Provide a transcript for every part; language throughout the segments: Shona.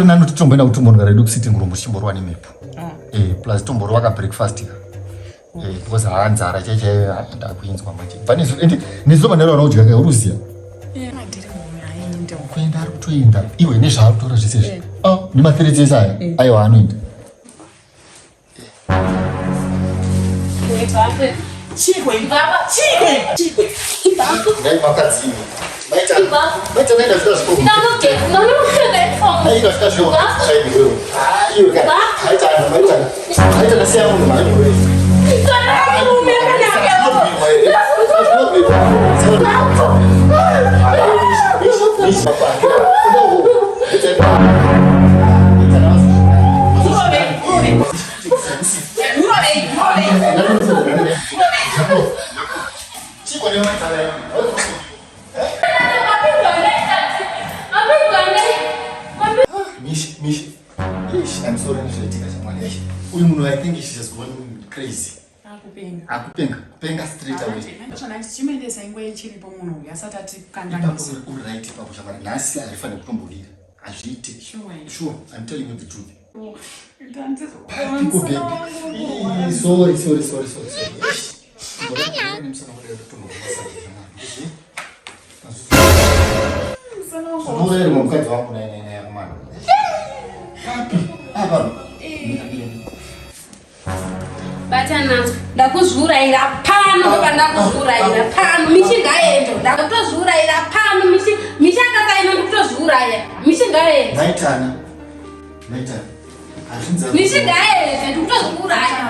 nani kuti tomboenda kutombonogara redu kusitting room tichimborova nemhepo. Eh, plus tomborova ka breakfast ka. Eh, because haa nzara chaiyo chaiyo ndakuinzwa manje. Bva nezuro ende nezuro manheru anodya ka uruziya. Eh, madhiri murume aende. Kuenda ari kutoenda iwe nezvaari kutora zvese izvi. Oh, nemathreats ese aya. Aiwa anoenda. Dai makadzi. Maita. Maita naenda zvika zvikoro. Naenda zvika zvikoro. Chaiwe. Ah, iwe ka. Maita maita. Maita nasiya munhu mhani iwe. Mish, Mish, Ish, I'm sorry nezvaitika shamwari. Eish, Uyu munhu I think she's just gone crazy. Akupenga. Akupenga, kupenga straight away. Chimuendesa inguva ichiripo munhu uyu asati Ipapo atikanganisa. uri right ipapo shamwari. Nhasi harifaniri kutombodira. Hazviite. Sure. Sure, I'm telling you the truth. People People baby. Ii, Sorry, sorry, sorry, sorry, sorry. Eish. Unourayirwa mukadzi wangu naye naye naye akomana. Papi? Apa. Batana, ndakuzviurayira pano ndopa ndakuzviurayira pano mishi ngaende ndakutozviurayira pano mishi mishi akasaina ndikutozviuraya mishi ngaende Maitana. Maitana. Hazvinzi. mishi ngaende ndikutozviuraya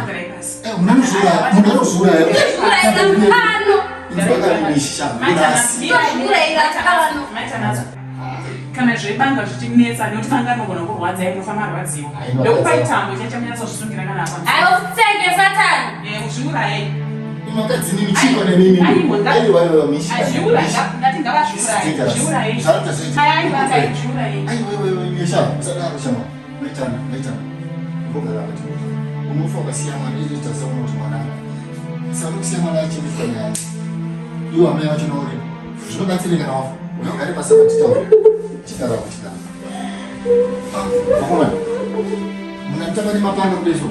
Eh, munozviuraya, munozviuraya. ndikutozviurayira pano Inzwa ndikutozviurayira pano Kana zvebanga zvichinetsa nekuti banga rinogona kurwadza inofa marwadziwa. Aiwa. Ndokupai tambo chachamunyatsozvisungira kana apa. aiwa futseke satani Eh, uzviuraye. Makadzi nini chiko nenini. Aiwa, Aiwa, aiwa, mishi. Azviuraya, ndati ngavazviuraye. Zviuraye. Aiwa, zviuraye. Aiwa, aiwa, aiwa, sha, usadaro shama. Maitana, maitana. Umbogara apa timuta. Unofa ukasiya mwana, izvo tasaona kuti mwana. Saka kusiya mwana achengetwa naye. Iwo amai vacho nauri. Zvinobatsirei kana wafa? Unogare pasi apa titaure. Chigara apa, chigara. Ah, vakomana. Munatamba nemapanga kudai so.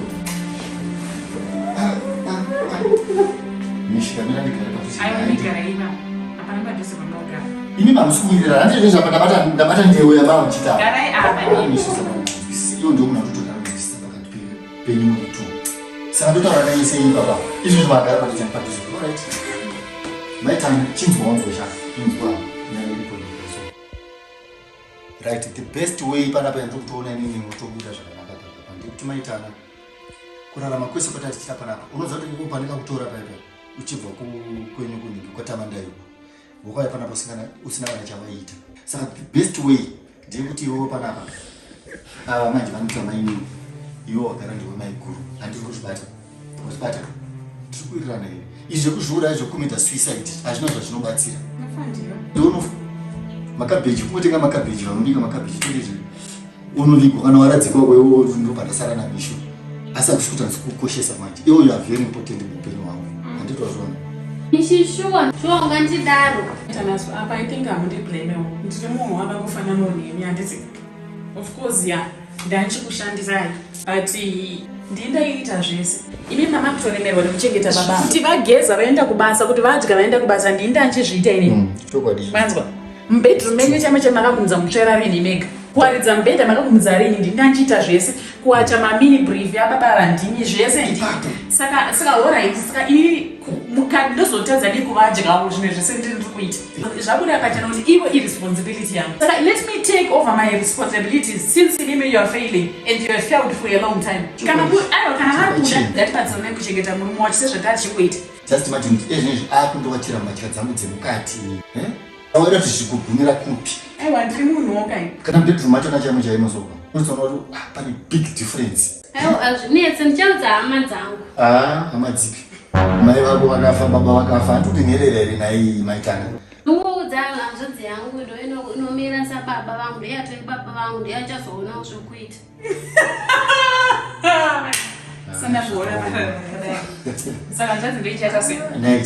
Ah, ah, ah. Mishika, mira ndigare padhuze Aiwa, naye. migara ipapo. Hapana padhuze pamunogara. Imi mamusi kuwirirana, handizvo zvapa ndabata ndabata ndeu yamava muchiita. Garai apa imi. Iyo ndio munhu atotoda kunzwisisa pakati penyu muri two. Saka ndotaura naye sei ipapa? Izvozvo magara padhuze nepadhuze. Alright. Maitanga chinzwa wanzwa sha. Inzwa nyaya iripo ndiko so. Right, the best way panapa yandiri kutoona inini mutobuda zvakanaka panapa ndekuti maitana kurarama kwese kwatati tichita panapa unoziva kuti ndipo pandikakutora paipa uchibva kwenyu kunhingi kwatamandaiko wakauya panapa usina kana chawaiita saka the best way ndeyekuti iwewo panapa ava manje vanoita mainini iwe wagara ndiwe maiguru handiri kuzvibata kuzvibata tiri kuwirirana here izvi zvekuzviuraya zvekukomita suicide hazvina zvazvinobatsira unofa makabheji kungotenga makabheji vanobika makabheji totezve unovigwa kana waradzikwa wewo ndobva ndasara namisho asi hakusi kuti handisi kukukoshesa manje iwo you are very important muupenyu hwangu handiti wazviona mishi shuwa shuwa ungandidaro Tanaso, apa I think hamundiblamewo. Ndiri munhu wakangofananawo nemi handiti. Of course yeah, ndandichikushandirai but ndini ndaiita zvese. Imi mama kutoremerwa nekuchengeta baba. Kuti vageza vaenda kubasa, kuti vadya vaenda kubasa, ndini ndandichizviita inini. Chokwadi. Manzwa? Mubedroom menyu chame chamakakumudza mutsvaira rini mega. Kuwaridza mubhedha makakumudza rini ndini ndandichiita zvese. Kuwacha mamini brief yababa ava ndini zvese ndini. Saka saka alright saka ini ndozotadza nei kuvadyawo zvimwe zvese ndiri ndiri kuita. Zvabuda pachena kuti ivo irresponsibility yangu. Saka let me take over my responsibilities since imimi you are failing and you have failed for a long time. Kana aiwa kana vari kuda ngatibatsirane kuchengeta murume wacho sezvatachingoita. Just imagine kuti ezvinezvi akundowachira mbatya dzangu dzemukati. Eh? Awaida kuti zvikugumira kupi? Aiwa ndiri munhuwo kai. Kana bedroom machona chaimo chaimo soka. Unozoona kuti ah, pane big difference. Aiwa hazvinetse ndichaudza hama dzangu. Ah, hama dzipi? Mai vako vakafa, baba vakafa. Handikuti nherera here nhai maitana? Ndingoudza hanzvadzi yangu ndo inomira sababa vangu ndoyatoi baba vangu ndoyachazoonawo zvokuita. Saka hanzvadzi ndoichaita sei?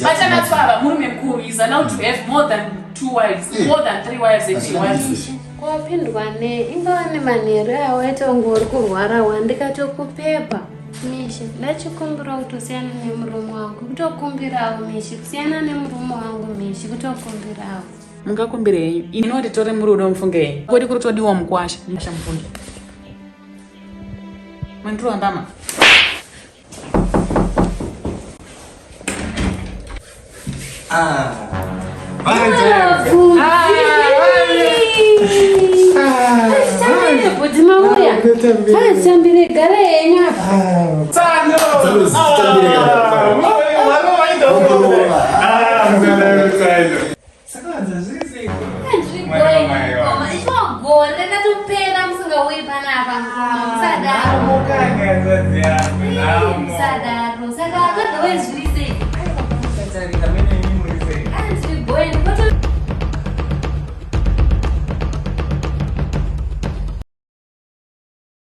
Batanatswa ava murume mukuru is allowed to have more than two wives, more than three wives if he wants. Wapindwa nei? Ingava nemanheru awaita kunge uri kurwara wandikatokupepa. Mishi, ndachikumbira kutosiyana nemurume wangu. Kutokumbirawo Mishi, kusiyana nemurume wangu Mishi, kutokumbirawo. Mungakumbire henyu. Ini nditore murudo mufunge henyu. Kodi kuri todiwa mukwasha. Mukwasha mufunge. Mandiro andama. Ah. Tambire gara yenyu apa. Gore ratopera musingauyi panapa musadaro. Musadaro. Saka otherwise zviri